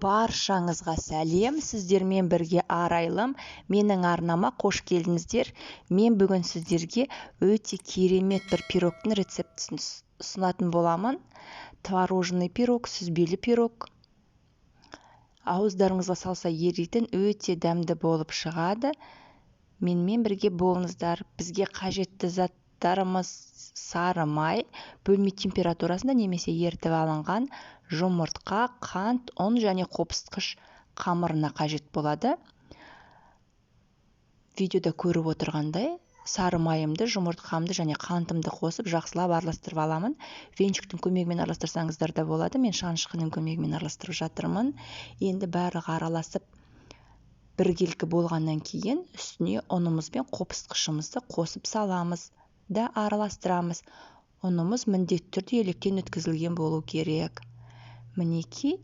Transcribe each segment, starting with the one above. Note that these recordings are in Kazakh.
Баршаңызға сәлем, сіздермен бірге Арайлым. Менің арнама қош келдіңіздер. Мен бүгін сіздерге өте керемет бір пирогтың рецептісін ұсынатын боламын. Творожный пирог, сүзбелі пирог. Ауыздарыңызға салса еритін өте дәмді болып шығады. Менімен бірге болыңыздар. Бізге қажетті заттарымыз: сары май, бөлме температурасында немесе ерітіп алынған, жұмыртқа, қант, ұн және қопсытқыш қамырына қажет болады. Видеода көріп отырғандай, сары майымды, жұмыртқамды және қантымды қосып жақсылап араластырып аламын. Венчиктің көмегімен араластырсаңыздар да болады. Мен шанышқының көмегімен араластырып жатырмын. Енді барлығы араласып біркелкі болғаннан кейін үстіне ұнымыз бен қопсытқышымызды қосып саламыз да араластырамыз. Ұнымыз міндетті түрде електен өткізілген болу керек. Мінекей,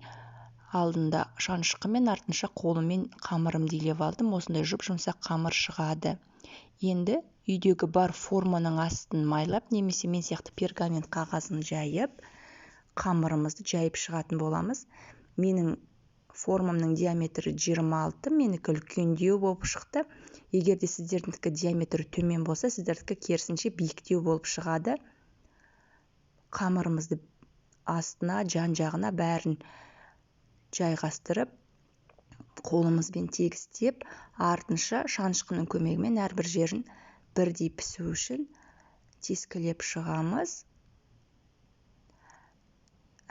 алдында шанышқымен, артынша қолыммен қамырымды илеп алдым. Осындай жұп-жұмсақ қамыр шығады. Енді үйдегі бар форманың астын майлап, немесе мен сияқты пергамент қағазын жайып, қамырымызды жайып шығатын боламыз. Менің формамның диаметрі 26, менікі үлкендеу болып шықты. Егер де сіздердікі диаметрі төмен болса, сіздердікі керісінше биіктеу болып шығады. Қамырымызды астына, жан-жағына бәрін жайғастырып, қолымызбен тегістеп, артынша шанышқының көмегімен әрбір жерін бірдей пісу үшін тескілеп шығамыз.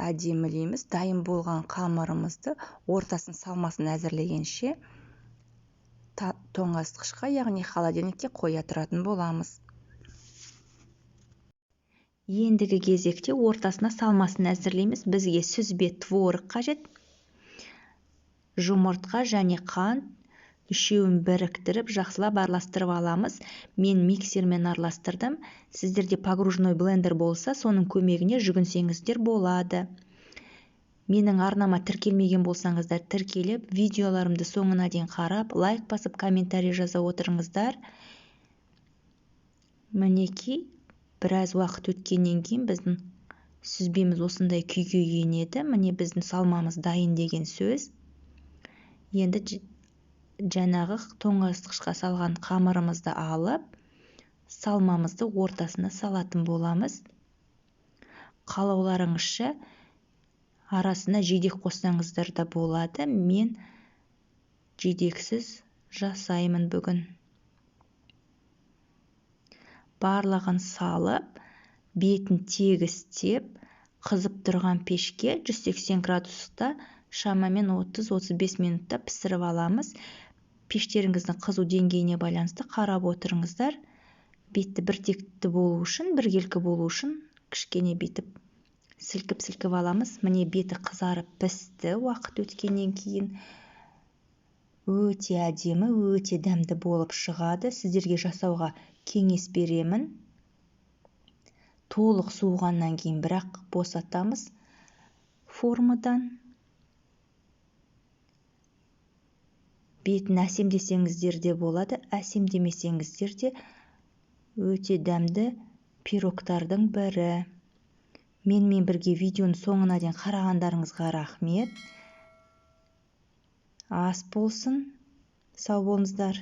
Әдемілейміз. Дайын болған қамырымызды ортасын салмасын әзірлегенше тоңазытқышқа, яғни холодильникке қоя тұратын боламыз. Ендігі кезекте ортасына салмасын әзірлейміз. Бізге сүзбе творог қажет. Жұмыртқа және қант үшеуін біріктіріп жақсылап араластырып аламыз. Мен миксермен араластырдым. Сіздерде погружной блендер болса, соның көмегіне жүгінсеңіздер болады. Менің арнама тіркелмеген болсаңыздар, тіркеліп, видеоларымды соңына дейін қарап, лайк басып, комментарий жаза отырыңыздар. Мінекей, біраз уақыт өткеннен кейін біздің сүзбеміз осындай күйге енеді. Міне, біздің салмамыз дайын деген сөз. Енді жаңағы тоңазытқышқа салған қамырымызды алып, салмамызды ортасына салатын боламыз. Қалауларыңызша арасына жидек қоссаңыздар да болады. Мен жидексіз жасаймын бүгін. Барлығын салып, бетін тегістеп, қызып тұрған пешке 180 градуста шамамен 30-35 минутта пісіріп аламыз. Пештеріңіздің қызу деңгейіне байланысты қарап отырыңыздар. Бетті біртекті болу үшін, біркелкі болу үшін кішкене бүйтіп сілкіп-сілкіп аламыз. Міне, беті қызарып пісті уақыт өткеннен кейін. Өте әдемі, өте дәмді болып шығады. Сіздерге жасауға кеңес беремін. Толық суығаннан кейін бірақ босатамыз формадан. Бетін әсемдесеңіздер де болады, әсемдемесеңіздер де өте дәмді пирогтардың бірі. Менімен бірге видеоның соңына дейін қарағандарыңызға рахмет. Ас болсын, сау болыңыздар.